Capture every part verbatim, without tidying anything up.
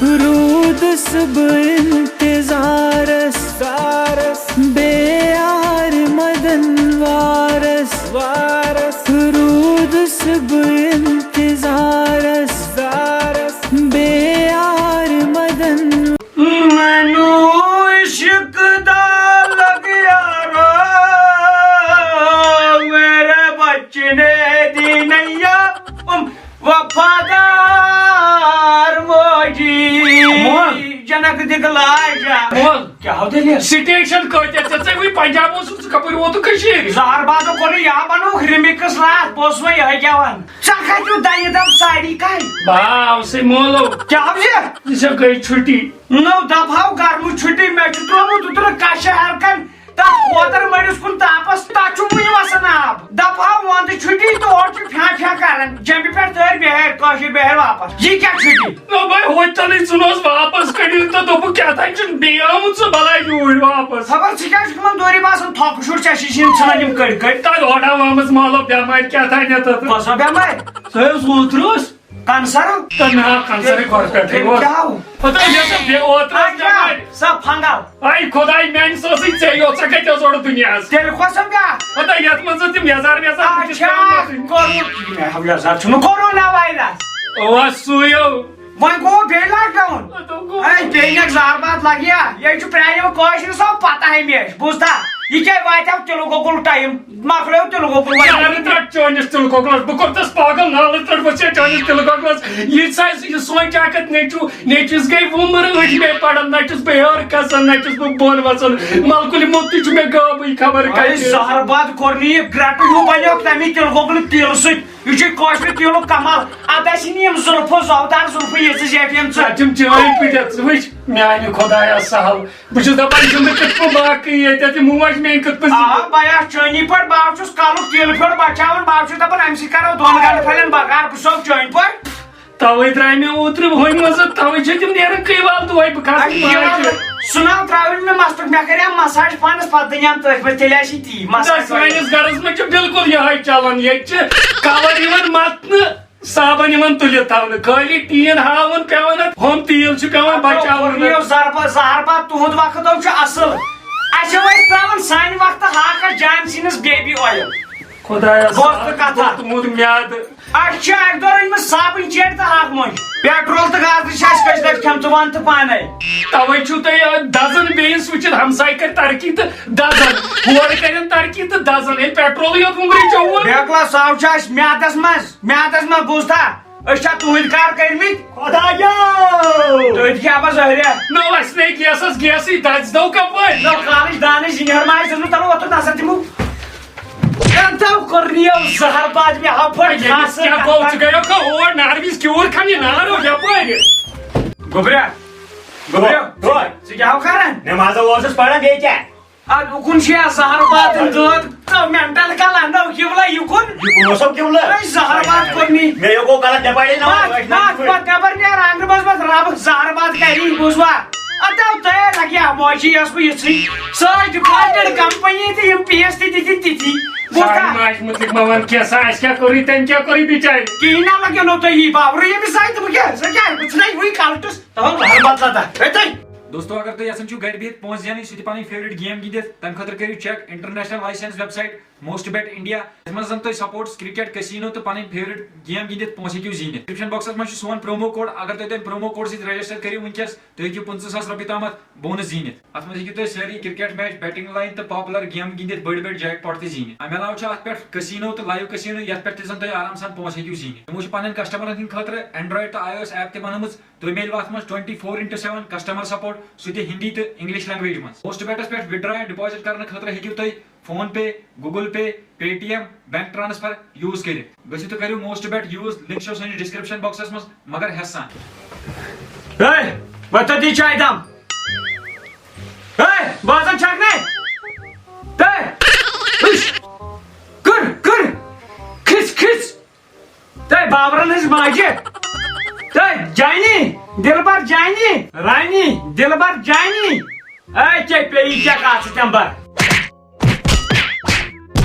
روٗدُس بہٕ اِنتظارَس، بے یار مدن وارَس، روٗدُس بہٕ اِنتظارَس، بے یار مدن۔ ਮੈਨੂੰ ਇਸ਼ਕ ਦਾ ਲੱਗਿਆ ਰੋਗ, ਮੇਰੇ ਬਚਨੇ ਦੀ ਨਈਆ, ਵਫਾਦਾਰ ਮੋਜੀ। ਮੋਹਨ। ਜਨਕ ਦਿਖਲਾ ਜਾ। ਮੋਹਨ। کیٛاہ ہو دٔلیٖل؟ سٹیشن کۭتیاہ؟ ژےٚ ژےٚ وٕنہِ پنجاب اوسُکھ، ژٕ کپٲرۍ ووتُکھ کٔشیٖرِ؟ زہر باد کوٚر یہِ یا بنووُکھ remix راتھ، بہٕ اوسُس وۄنۍ یِہوٚے گٮ۪وان۔ ژےٚ کتہِ چھُ دَیہِ دَب ساڑی کَرِ؟ بہٕ آوسٕے مولو۔ کیٛاہ ہو یہِ؟ ژےٚ گٔے چھُٹی۔ نو دفعہ ہو گرمہٕ چھُٹی، مےٚ چھُ ترٛوومُت اوترٕ کشہٕ ہر کن تتھ کوتر مٔڑِس کُن تاپس، تتھ چھُ وُنہِ وسان آب۔ دپہٕ ہاو وندٕ چھُٹی تہٕ اورٕ چھُ پھیٛا پھیٛا کران، جمبہِ پٮ۪ٹھ تٲرۍ بِہٲرۍ، کٲشِر بِہٲرۍ واپس۔ یہِ کیٛاہ چھُٹی؟ نہ بھائی، ہوٚتہِ تَلٕے ژھٕنہوس واپس کٔڑِتھ تہٕ دوٚپُکھ کیٛاہ تام چھُنہٕ بیٚیہِ آمُت سُہ بلاے یوٗرۍ واپس۔ خبر ژٕ کیٛازِ چھُکھ یِمن دوٗرِ باسان تھۄکہٕ شُر، ژےٚ چھِ یِم ژھٕنان یِم کٔڑۍ کٔڑۍ۔ تَتہِ اوڈا آمٕژ مالو بٮ۪مارِ کیٛاہ تام مےٚ تَتھ۔ کۄس سۄ بٮ۪مارِ؟ سۄ ٲس اوترٕ ٲس۔ کنسر؟ تہٕ نہ، کنسرٕے گۄڈٕ پٮ۪ٹھٕے تیٚلہِ اوس۔ کیٛاہ ہو؟ پتہٕ یۄس سۄ بے اوترٕ ٲس اچھا، بٮ۪مارِ۔ سۄ fungal۔ اے خۄداے میانہِ، سۄ ٲسٕے ژےٚ یوت، ژےٚ کتہِ ٲس اورٕ دُنیاہس؟ تیٚلہِ کۄس سۄ بیٛاکھ؟ پتہٕ یتھ منٛز ٲس تِم یزار ویزار، بہٕ چھُس اچھا، کران۔ کورونا۔ مےٚ ہا یزار چھُنہٕ کورونا وایرس۔ اوس سُے ہو۔ وۄنۍ گوٚو بیٚیہِ lockdown۔ پتہٕ گوٚو۔ اے بیٚیہِ نکھ زار باتھ لگہِ یا؟ یہِ چھُ پرٛانیو کٲشرِ سۄ پتہ ہمیشہِ، بوٗزتھا؟ یہِ کیٛازِ واتیو تِلہٕ گۄگُل time؟ مۄکلیو تِلہٕ گۄگُل وۄنۍ۔ زارٕ ترٛٹھ چٲنِس تِلہٕ گۄگلس، بہٕ کوٚرتس پاگل نالہٕ ترٛٹھ، بہٕ چھُس چٲنِس تِلہٕ گۄگلس۔ یہِ سا یہِ سونچ اکھ اتھ نیٚچو، نیٚچوِس گٔے وُمبرٕ أچھ مےٚ پڑان، نہ چھُس بہٕ ہیوٚر کھسان، نہ چھُس بہٕ بۄن وسان۔ ملکُلہِ موٚتُے چھُ مےٚ گابٕے خبر اے کتہِ۔ زہر باد کوٚر نہٕ یہِ گرٛٹہٕ ہیوٗ بنیوکھ تَمی تِلہٕ گۄگلہٕ تیٖلہٕ سۭتۍ۔ یہِ چھُ کٲشرِ تیٖلُک کمال۔ اَتھ آسہِ نہٕ یِم زُلفہٕ، زۄدار زُلفہٕ ییٖژٕ زیٹھ یِم ژٕ۔ ژٕ تِم چٲنۍ پٲٹھۍ، ژٕ وٕچھ میانہِ خۄدایا سہل۔ بہٕ چھُس دَپان، یِم نہٕ کِتھ پٲٹھۍ باقٕے ییٚتہِ، تِم موج میٛٲنۍ کِتھ پٲٹھۍ آ، زِندٕ؟ بیا چٲنی پٲٹھۍ، بہٕ چھُس کَلُک تیٖلہٕ پھیوٚر بَچاوان، بہٕ چھُس دَپان، اَمہِ سۭتۍ کَرو دۄن گَنٛڈٕ پھَلٮ۪ن بَکار، بہٕ چھُسو چٲنۍ پٲٹھۍ۔ تَوَے درٛاے مےٚ اوترٕ ہُمہِ منٛزٕ، تَوَے چھِ تِم نیران کٔہۍ وال دۄہَے، بہٕ کھَسہٕ اَتھ یہِ ماجہِ۔ سُہ ناو ترٛاوٕنۍ مےٚ مَستُک، مےٚ کَرے massage پانَس پَتہٕ دُنیاہَن تٔتھۍ پٲٹھۍ، تیٚلہِ آسہِ یہِ تی نہ، مَساج سٲنِس گَرَس منٛز چھُ بِلکُل یِہوٚے چَلان، ییٚتہِ چھِ cover یِوان مَتنہٕ۔ صابن یِمن تُلِتھ تھاونہٕ، خٲلی ٹیٖن ہاوُن پٮ۪وان اَتھ، ہُم تیٖل چھُ پٮ۪وان بچاوُن۔ کوٚرنِیو زربا-، زہر باد تُہُنٛد وقت حظ چھُ اَصٕل۔ اَسہِ چھِ وۄنۍ ترٛاوان سانہِ وقتہٕ ہاکس جان سیٖنس baby oil۔ خۄدایس بوز تہٕ کتھا۔ تُہُنٛد میادٕ۔ اَسہِ چھِ اَکہِ دۄہ رٔنۍمٕژ صابٕنۍ چیٹہِ تہٕ ہاکہٕ مۄنٛجہِ۔ پیٹرول تہٕ گازرِ چھِ اَسہِ کٔژِ لٹہِ کھٮ۪مژٕ وَن تہٕ پانے۔ توے چھُو تۄہہِ دَزان بیٚیِس وٕچھِتھ، ہمساے کرِ ترقی تہٕ دَزان، ہورٕ کرن ترقی تہٕ دَزان۔ ییٚلہِ پیٹرولٕے یوت وُنٛگرِ چوٚوُن۔ بیکلا ساو چھُ اَسہِ میادس منٛز۔ میادس منٛز بوٗزتھا؟ أسۍ چھا تُہٕنٛدۍ کار کٔرمٕتۍ؟ خۄدایا! تُہۍ تہِ کیٛاہ بس ٲریا؟ نو اَسہِ نے گیسَس گیسٕے، دَزِ دَو کَپٲرۍ؟ نو کالٕچ دانٕچ زِنہِ ہر ما آسہِ ٲسمٕژ، تَلہٕ وۄتھُن نسا دِمو۔ أمۍ تھاو کوٚر نہٕ یہِ زہر باد مےٚ ہاو پھٔٹۍ ییٚمِس خاص کیٛاہ کَتھ گوٚو؟ ژٕ کَران۔ گٔیو کھا اور ناروِس کیوٗر کھَنہِ نارو یَپٲرۍ؟ گوٚبریا، گوٚبریا، گوٚبریا۔ ژٕ کیٛاہ ہاو کَران؟ نٮ۪مازا اوسُس پَران، بیٚیہِ کیٛاہ؟ اَدٕ اُکُن چھُ یا زہر باد دٲد تہٕ mental کَلہٕ اَنو قبلہ یُکُن۔ یہِ کُن اوسو قبلہ۔ ہے، زہر باد کوٚر نی۔ مےٚ یہِ گوٚو غلط، مےٚ پَرے نہ مَتھ، وۄنۍ مَتھ، مَتھ، نٮ۪بر نیر، اَنٛدٕ منٛز مَتھ، رَب زہر باد کَری، بوٗزوا؟ اَدٕ تَوَے لَگہِ ہا موجی یۄس بہٕ یِژھٕے۔ سۄ ٲس defaulted company تہٕ یِم پیس تہِ دِتِکھ تِتھی۔ بوٗزتھا؟ سانہِ ماجہِ مُتعلِق مہ وَن کینٛہہ، سۄ اَسہِ کیٛاہ کوٚرُے، تٔمۍ کیٛاہ کوٚرُے بِچارِ؟ کِہیٖنۍ نہ لَگیو نو تۄہہِ یی باورٕے ییٚمِس زَنہِ تہٕ بہٕ کیٛاہ، سۄ کیٛاہ، بہٕ ژھٕنَے وٕنۍ کَلٹَس۔ تَوَے زہر باد لَتَہ۔ ہے تُہۍ۔ دوستو، اگر تُہۍ یژھان چھِو گرِ بِہِتھ پونٛسہٕ زینٕنۍ، سُہ تہِ پنٕنۍ favourite game گِنٛدِتھ، تَمہِ خٲطرٕ کٔرِو check international license website Most Bet India، یَتھ منٛز زَن تُہۍ sports، cricket، casino تہٕ پنٕنۍ favourite game گِنٛدِتھ پونٛسہٕ ہیٚکِو زیٖنِتھ۔ Description boxس منٛز چھُ سون promo code، اگر تُہۍ تَمہِ promo code سۭتۍ register کٔرِو وٕنکیٚس، تُہۍ ہیٚکِو پٕنٛژٕہ ساس رۄپیہِ تامَتھ bonus زیٖنِتھ۔ اَتھ منٛز ہیٚکِو تُہۍ سٲری cricket match، betting line تہٕ popular game گِنٛدِتھ بٔڑۍ بٔڑۍ jackpot تہِ زیٖنِتھ۔ اَمہِ علاوٕ چھُ اَتھ پٮ۪ٹھ casino تہٕ live casino، یَتھ پٮ۪ٹھ تہِ زَن تُہۍ آرام سان پونٛسہٕ ہیٚکِو زیٖنِتھ۔ تِمو چھِ پنٕنۍ customerن ہٕنٛدِ خٲطرٕ Android تہٕ iOS app تہِ بنٲومٕژ، تُہۍ میلہِ اَتھ منٛز twenty four into seven customer support، سُہ تہِ ہِندی تہٕ English language منٛز۔ Most Betس پٮ۪ٹھ withdraw and deposit کرنہٕ خٲطرٕ ہیٚکِو تُہۍ PhonePe، Google Pay، Paytm، bank transfer use کٔرِتھ۔ گٔژھِو تہٕ کٔرِو Most Bet use، link چھو سٲنِس description boxس منٛز، مگر ہٮ۪س سان۔ ہے، وۄتھ تہٕ دِ چایہِ دم۔ ہے، بازن چھکھ نے؟ ہے، ہُش۔ کر، کر۔ کھِس، کھِس۔ تہٕ بابرن ہٕنٛز ماجہِ۔ تہٕ جانی، دلبر جانی، رانی، دلبر جانی۔ اے، ژےٚ پیٚیہِ کیٛاہ کتھ ژٕ تمبر؟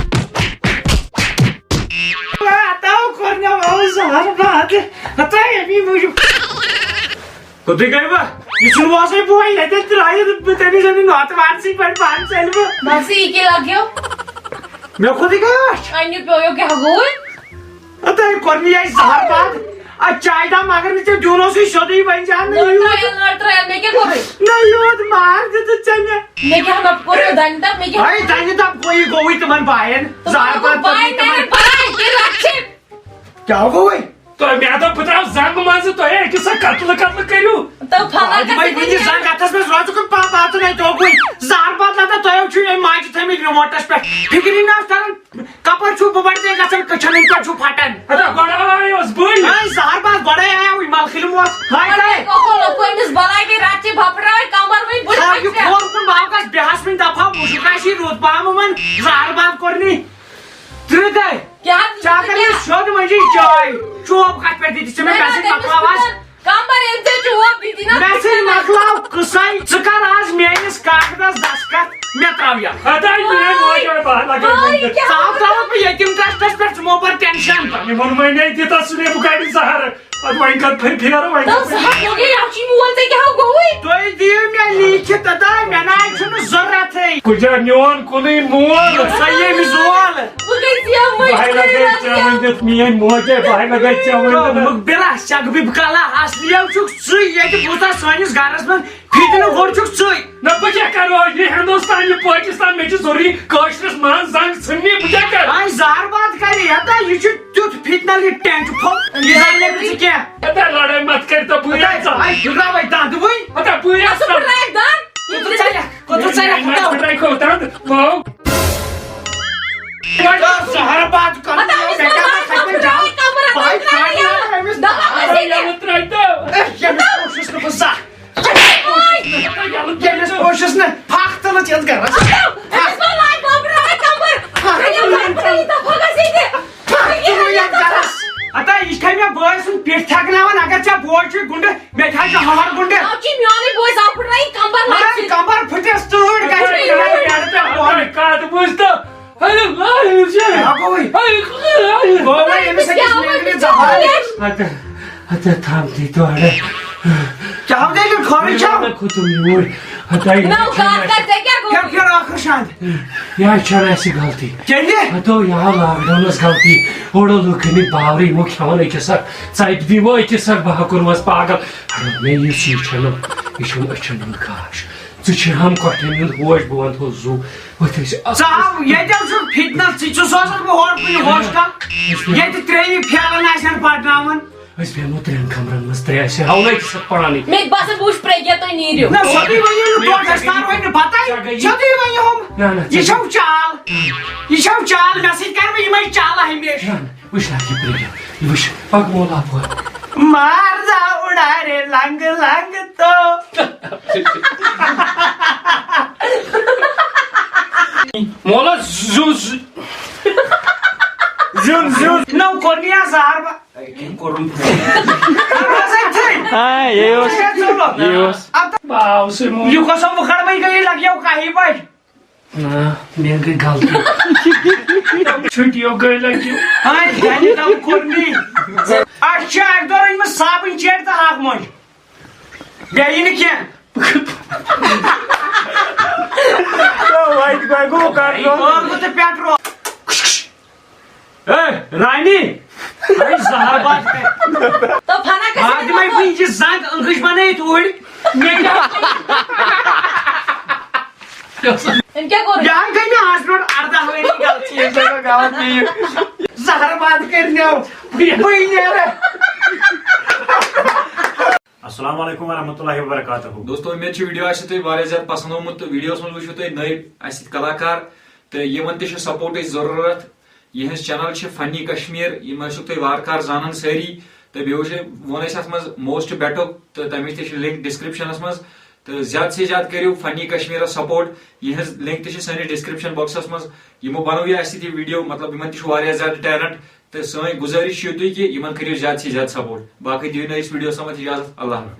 ہتاو کوٚر مےٚ وۄنۍ زہر باد۔ ہتاو اَمی موٗجوٗب۔ کوٚتٕے گٔے بہٕ؟ یہِ چھُنہٕ ووسٕے بوے، ییٚتٮ۪تھ ترٛٲیِتھ بہٕ تٔمِس أمِس نۄتہٕ وانسٕے پٮ۪ٹھ پانہٕ ژَلہِ بہٕ۔ بَس یہِ کیٛاہ لَگیو؟ مےٚ کوٚتٕے گٔے أچھ؟ اَنیُک پیوٚو کیٛاہ گوٚوُے؟ اَتھ ہے کوٚر مےٚ یہِ زَہر بَد۔ اَتھ چایہِ دام اگر نہٕ ژےٚ دیُن اوسُے سیوٚدُے وۄنۍ زِ اَنہٕ نہ یوٗت۔ ترٛٲیِل، نہ ترٛٲیِل، مےٚ کیٛاہ کوٚرُے؟ نہ یوٗت مار دیُتُتھ ژےٚ مےٚ۔ مےٚ کیٛاہ نہ کوٚرُے دَنہِ دَب، مےٚ کیٛاہ ہے دَنہِ دَب گوٚوُے گوٚوُے تِمَن بایَن۔ تِمَن زَہر بَد کوٚر کوٚر باے، مےٚ تِمَن۔ میٛانٮ۪ن باے، یہِ رَچھِ۔ کیٛاہ گوٚوُے؟ تۄہہِ مےٚ دوٚپ بہٕ ترٛاوٕ زنٛگ منٛزٕ، تۄہہِ ہے أکِس سۭتۍ قتلہٕ قتلہٕ کٔرِو۔ تہٕ فلاں آ، تِمے کَتھ وٕنہِ کٔرِو۔ زنٛگ اَتھَس منٛز روزُکھ پا-، پاتہٕ نَے توکُے۔ زار پاتہٕ لَگان تۄہہِ چھُو ییٚمہِ ماجہِ تھٲمٕتۍ remote-َس پٮ۪ٹھ۔ فِکرِ نہ آسہِ تَران، کَپٲرۍ چھُو بہٕ بَڑٕ ژےٚ گژھان، کٔچھَن ہٕنٛدۍ پٲٹھۍ چھُو پھَٹان۔ اَدٕ گۄڈٕ آیوس بٕے۔ ہے، زار باتھ گۄڈَے آیاوٕے، مَلخٕلہِ موت۔ ہاے تۄہہِ۔ کۄکُر لوٚگ أمِس بَلاے گٔے رَتھ چہِ بَپھراے کَمبَر وٕنہِ بٕڈٕ ہاے، یہِ بَچہِ۔ کھور کُن باو گژھ، بیٚہَس وٕنہِ دَفا، مُشُک آسی رُت پَہَم یِمَن، زار باتھ کوٚرنٕے۔ ترٛٲے تۄہہِ۔ کیٛاہ؟ ژٕ ہا کر مےٚ سیوٚد مٔنٛزی چاے۔ چوب کتھ پٮ۪ٹھ دِتھ ژےٚ مےٚ نہ، مےٚ نہ، سۭتۍ تٔمِس مۄکلاو آز۔ چھُنہٕ کمبر ییٚلہِ ژےٚ چوب دِتی نہ، مےٚ سۭتۍ مۄکلاو قصے۔ ژٕ کر آز میٲنِس کاغذس دستخط، مےٚ ترٛاو یتھ۔ ہتاے میٲنۍ موج آے بہٕ لگے ہاے، وٕنکیٚس۔ کیٛاہ؟ ژٕ آو ترٛاوُکھ بہٕ یتیٖم ٹرسٹس پٮ۪ٹھ، ژٕ مہ بر ٹینشن۔ یہِ ووٚن وۄنۍ نے دِتس سُہ نے بہٕ کڑِ زہر۔ پتہٕ وۄنۍ کتھ پھرِ پھیرٕ وۄنۍ تَو کتھ زٕ ہتھ رۄپیہِ یَوٕ چھُے مول، ژےٚ کیٛاہ ہو گوٚوُے؟ تُہۍ دِیِو مےٚ لیٖکھِتھ، تہٕ مےٚ نہ حظ چھُنہٕ ضروٗرتھٕے۔ کُجا میون کُنُے مول۔ سۄ ییٚمہِ زول۔ بہٕ گٔے ژےٚ مٔنٛزۍ بہٕ ہاے لگے ژےٚ ؤنِتھ، میٲنۍ موج ہے، بہٕ ہاے لگے ژےٚ ؤنِتھ۔ مُخبِرا، شگبہِ بکلا، اصلی چھُکھ ژٕے ییٚتہِ بوٗزتھا سٲنِس گرس منٛز۔ فِتنہٕ گوٚر چھُکھ ژٕے۔ نہ، بہٕ کیٛاہ کرٕ؟ یہِ ہندوستان، یہِ پٲکِستان، مےٚ چھِ ضروٗری کٲشرِس منٛز زنگ ژھٕننی، بہٕ کیٛاہ کرٕ؟ آے زہر باد کرِ، ہتا یہِ چھُ تیُتھ فِتنہٕ، یہِ ٹینٹ پھوٚل، یہِ زن نہٕ ژٕ کینٛہہ۔ ہتا لڑٲے مت کٔرۍ تو، بہٕ ہتا، یژھٕ۔ آے، ہُراوے دنٛد وٕنۍ۔ ہتا بہٕ یژھٕ۔ کوٚت ژَلکھ؟ کوٚت ژَلکھ؟ ہتا۔ ہتا زہر باد کر۔ ہتا، أمِس مےٚ کیٛاہ کوٚر؟ کھسہِ وۄنۍ جان؟ کمرَس بہٕ منٛز ترٛایہِ۔ أمِس دَوا گژھِ یہِ۔ ترٛٲیِو۔ اے، ییٚمِس کوٗشِش نہٕ بہٕ زانٛہہ۔ ییٚمِس پوشس نہٕ پھکھ تُلُتھ یَتھ گرس۔ أمِس ما لاگہِ بۄبرٕ اَتھ کمبر؟ أمِس ما لاگہِ یہِ دفعہ گژھِ ییٚتہِ۔ پھکھ تُلُن یَتھ گرس۔ ہتا، یہِ چھا مےٚ بٲے سُنٛد پیٚٹھ تھٮ۪کناوان؟ اگر ژےٚ بوے چھُے گُنٛڈٕ، مےٚ تہِ ہا چھُ ہہر گُنٛڈٕ۔ ناو چھُ میونٕے بوے زاپُر رہی کمبر مگر لگہِ۔ کمبر پھٕٹٮ۪س تۭر گژھِ۔ اے، کتھ بوٗز تو۔ کیٛاہ گوٚوُے؟ گوٚو وۄنۍ أمِس أکِس مینٛگلہِ زہر۔ ہتہٕ، ہتہٕ تھم دی تورٕ۔ کیٛاہ دٔلیٖل؟ خٲرٕے چھا؟ مےٚ کھوٚتُم یوٗرۍ۔ ہتہٕ، نو، کتھ کر، ژےٚ کیٛاہ گوٚو؟ پھر، پھر ٲخٕر شاند۔ یہِ حظ چھےٚ نہٕ اَسہِ غلطی۔ کیٛازِ؟ ہتہٕ، یہِ آو lockdown-س غلطی۔ اورٕ لُکھ گٔمٕتۍ باورٕ، یِمو کھٮ۪وان أکِس اکھ، ژَتہِ دِمو أکِس اکھ، بہٕ ہا کوٚرمَس پاگل۔ ہتہٕ، مےٚ یُس یہِ چھےٚ نہٕ، یہِ چھُنہٕ أچھن ہُنٛد گاش۔ ژٕ چھِ ہم کۄٹھٮ۪ن ہُنٛد ہوش، بہٕ وَنہٕ ہو زُو۔ ؤتھۍ أسۍ ژٕ ہاو، ییٚتہِ حظ چھُ فِتنہٕ، ژٕ چھُ سوزان بہٕ ہورٕ کُنہِ ہوسٹل۔ ییٚتہِ ترٛیٚیہِ پھیلن آسن پرناوان۔ أسۍ بیٚہمو ترٛٮ۪ن کمرن منٛز، ترٛےٚ آسہِ ہاونَے تہِ سۄ پرانی۔ مےٚ تہِ باسان بہٕ وٕچھٕ پرٛگیا تُہۍ نیٖرِو۔ نہ، سیوٚدُے ؤنِو نہٕ، ٹوٹھ اَسہِ تارو نہٕ پَتَے۔ ژےٚ گٔیی۔ سیوٚدُے ؤنِو ہُم۔ نہ، نہ، یہِ ژےٚ چھَو چال۔ یہِ چھَو چال، مےٚ سۭتۍ کَرٕ بہٕ یِمَے چالہٕ ہمیشہِ۔ نہ، نہ۔ وٕچھ نا یہِ پرٛگیا، یہِ وٕچھ، پَکھ مولا پور۔ مار دا اُڑا رے لنگ لنگ تو۔ مولا زیُن، زیُن، زیُن۔ نو کوٚر نہٕ یہِ زہر با-، أمۍ کوٚرُن۔ اَتھ منٛز ہے تھٔے۔ آ، یہِ اوس، ہے، ژوٚلُکھ۔ یہِ اوس۔ اَتھ باو سُے مولا۔ یہِ کۄس وُکھڑ وۄنۍ گٔیے لگیو کاہی بجہِ۔ نہ، مےٚ گٔے غلطی۔ چھُٹیو گٔے لگیو۔ ہاے، گرِ تام کوٚر مےٚ۔ اَسہِ چھِ اَکہِ دۄہ رٔنۍمٕژ صابٕنۍ چیٹہِ تہٕ ہاکھ مۄنٛجہِ۔ بیٚیہِ نہٕ کینٛہہ۔ تو وۄنۍ گوٚو کَر۔ ٲلوٕ تہٕ پٮ۪ٹھ رو۔ A, Rani. اے، زہر باد۔ تو فنا کیسے باد میں بھی یہ زنگ انگش بنائے توڑ۔ أمۍ کیٛاہ کوٚر؟ یہِ ہن گٔے مےٚ آز برونٛٹھ ارداہ ؤری غلطی۔ ییٚمہِ سۭتۍ مےٚ غلط پیٚیہِ۔ زہر باد کٔرۍ مےٚ۔ بٕے نیرٕ۔ السلام علیکم ورحمۃ اللہ وبرکاتہ۔ دوستو، امید چھِ video آسہِ تۄہہِ واریاہ زیادٕ پسند آمُت تہٕ videoس منٛز وٕچھِو تُہۍ نٔوۍ اَسہِ سۭتۍ کلاکار تہٕ یِمن تہِ چھُ support-ٕچ ضروٗرت۔ یِہٕنٛز channel چھِ Funny Kashmir، یِم ٲسِو تُہۍ وارٕ کارٕ زانان سٲری۔ تہٕ بیٚیہِ وٕچھ، ووٚن اَسہِ اَتھ منٛز most battle، تہٕ تَمِچ تہِ چھِ link description-س منٛز۔ تہٕ زیادٕ سے زیادٕ کٔرِو Funny Kashmir-س support۔ یِہٕنٛز link تہِ چھِ سٲنِس description box-س منٛز۔ یِمو بنوو یہِ اَسہِ سۭتۍ یہِ video، مطلب، یِمن تہِ چھُ واریاہ زیادٕ talent۔ تہٕ سٲنۍ گُزٲرِش چھِ یِتُے کہِ یِمن کٔرِو زیادٕ سے زیادٕ support۔ باقٕے دِیِو نہٕ أسۍ video-س تامَتھ اِجازت۔ اللہ حافظ۔